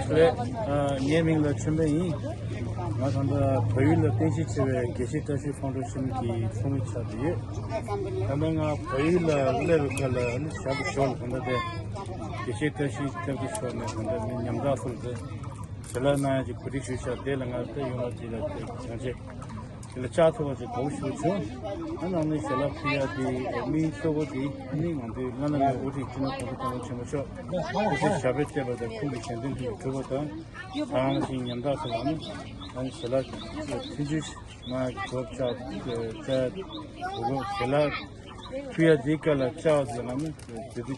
그래 예민의 준비이 맞은다 보일러 댄시츠의 게시다시 파운데이션이 소미차디에 가능한 보일러 레벨을 샤브쇼 건데 게시다시 댄시쇼는 건데 냠다풀데 zelanaji kurishisha delanga te yunati da te le chato je goshuchu anani sela pia di mi sogo di ni ngande nana le odi tino ko ko chimocho ese shabete ba da kuli kendin di tobata anasi nyanda so ani ani sela tijish ma gopcha cha ugo sela pia dikala cha zanami dedi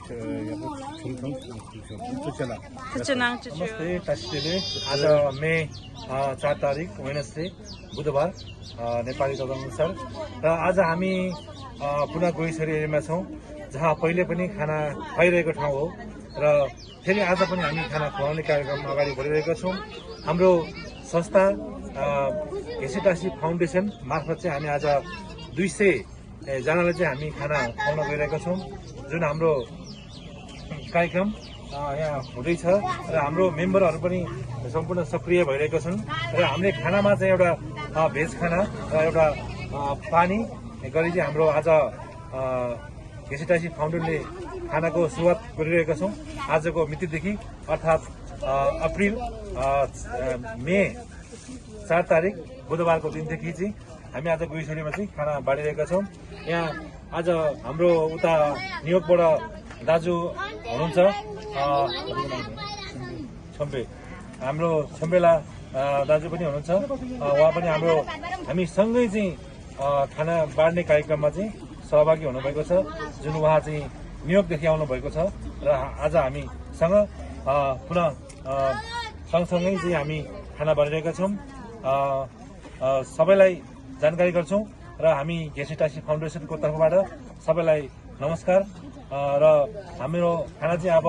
yabu chungchung chungchung नमस्ते तासिले आज मे 4 तारिक Wednesday बुधबार नेपाली तदनुसार र आज हामी पुनः गोइसरी एरियामा छौं जहाँ पहिले पनि खाना खुवाइरहेको ठाउँ हो र फेरि आज पनि हामी खाना खुवाउने कार्यक्रम अगाडि बढिरहेका छौं। हाम्रो संस्था घेसीटासी फाउन्डेसन मार्फत चाहिँ हामी आज 200 जनालाई चाहिँ हामी खाना खुवाउन गइरहेका छौं, जुन हाम्रो कार्यक्रम यहाँ हुँदैछ र हाम्रो मेम्बरहरू पनि सम्पूर्ण सक्रिय भइरहेका छन् र हामीले खानामा चाहिँ एउटा भेज खाना र एउटा पानी गरी चाहिँ हाम्रो आज घेसीटासी फाउन्डेसनले खानाको सुरुवात गरिरहेका छौं। आजको मितिदेखि अर्थात् अप्रिल मे 4 तारिक बुधबारको दिनदेखि चाहिँ हामी आज गोइसरीमा चाहिँ खाना बाँडिरहेका छौं। यहाँ आज हाम्रो उता न्युयोर्कबाट दाजु हुनुहुन्छ छम्बे, हाम्रो छम्बेला दाजु पनि हुनुहुन्छ, उहाँ पनि हामी सँगै चाहिँ खाना बाँड्ने कार्यक्रममा चाहिँ सहभागी हुनुभएको छ, जुन उहाँ चाहिँ न्युयोर्कदेखि आउनु भएको छ र आज हामीसँग पुनः सँगसँगै चाहिँ हामी खाना बाँडिरहेका छौं। सबैलाई जानकारी गर्छौं र हामी घेसीटासी फाउन्डेसनको तर्फबाट सबैलाई नमस्कार र हाम्रो खाना चाहिँ अब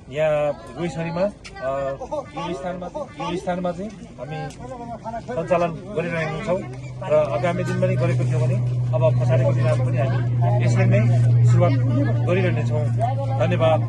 यहाँ गोइसरीमा यो स्थानमा चाहिँ हामी सञ्चालन गरिरहेका छौं र आगामी दिन पनि गरेको थियौँ भने अब पछाडिको दिनमा पनि हामी यसरी नै सुरुवात गरिरहनेछौँ। धन्यवाद।